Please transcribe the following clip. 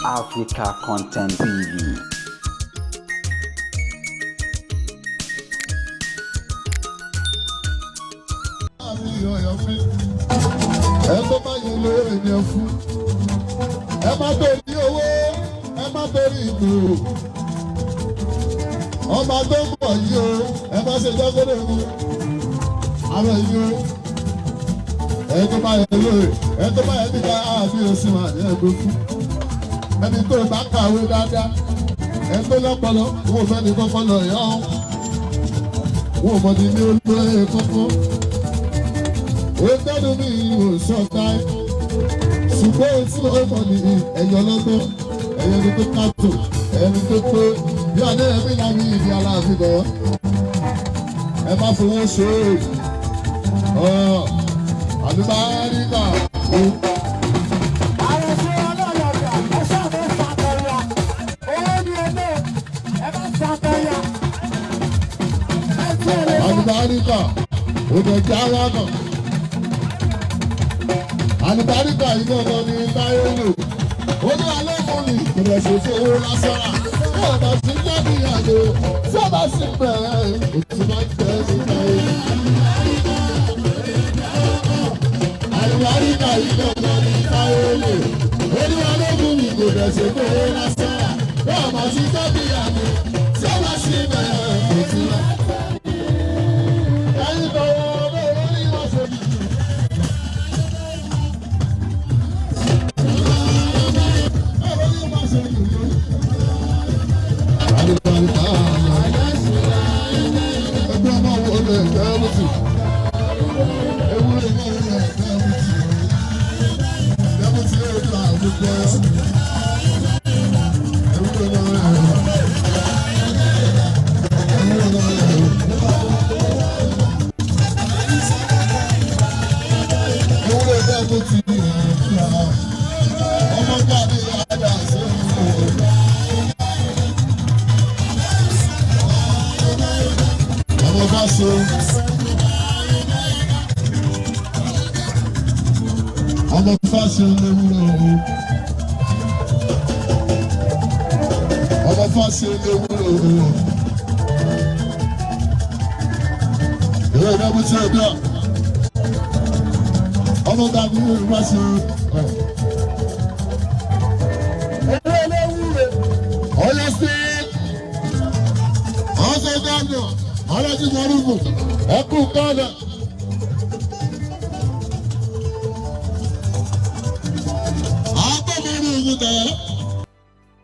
Africa Content TV. Ẹ tó bá yẹ lówó ènìyàn fún, ẹ má torí owó, ẹ má torí ìlú. Ọba tó ń bọ̀ yìí o, ẹ má ṣe jẹ́kọ́dọ̀ mu àwọn yìí o. Ẹ tó bá yẹ lówó, ẹ tó bá yẹ níta àbí oṣù mà ní ẹgbẹ́ fún ẹni tó bá kàwé dáadáa, ẹ tó lọ́pọlọ wọn ò fẹ́ ní kọ́kọ́ lọ yọ ọ́, wọn ò mọ̀ ní ní olóyè kọ́kọ́. Ó gbẹ́nu mi ò sọ táì, ṣùgbọ́n ohun tí ó mọ̀ ní ẹ̀yọ́ lọ́gbọ́n, ẹ̀yọ́ ni tó kàtó, ẹ̀yọ́ tó pé bí ọdẹ ẹ̀mí làmì ìdí aláàfin bọ̀. Ẹ má fowó ṣe é àlùbáríkà ó. Àròsọ ọlọ́yọ̀dà, ẹ ṣáà ṣàkọyà. Owó ni ẹgbẹ́, ẹ má ṣàkọyà. Ẹ tí ẹ lè bá. Àlùbáríkà òdòjà wa náà, àlùbáríkà yìí gangan ni táyé lò. Ó ní alẹ́ mú mi ìrẹ̀ ṣe fún owó lásán rà bí ọba sí jáde àjò tí ọba sì bẹ̀rẹ̀ òtún máa ń tẹ́ sí táyé. Àlùbáríkà yìí gangan ni táyé lò. Ó ní alẹ́ mú mi ìrẹ̀ ṣe fún owó lásán rà bí ọba sí jáde àjò tí ọba sì bẹ̀rẹ̀ òtún máa ń tẹ́. Ẹ̀yin bọ̀wọ̀ ọ̀dọ́ orí wá ṣe jù. Ẹgbẹ́ ọmọ wo lè dẹ́rùtì? Ewúrẹ́ náà lè dẹ́rùtì. Dẹ́rùtì yóò dùn àgùkọ. Ewúrẹ́ náà lè. Ewúrẹ́ náà lè. Ewúrẹ́ dẹ́rùtì ọmọ káàdì àdá sí ìfowó. Ọmọ bá so. Ọmọ fáṣe léwúrẹ́ o. Ọmọ fáṣe léwúrẹ́ o. Ìwé ìdábò tí o dá. Ọmọ gàdú ìlú ṣe. Owó eléwúre. Ọyọ sí. Ọsẹ Gánà, Ọlọ́jì Mọ̀rúfù, ẹkú Gánà. Àbọ̀mọ̀rún ògùn tẹ̀.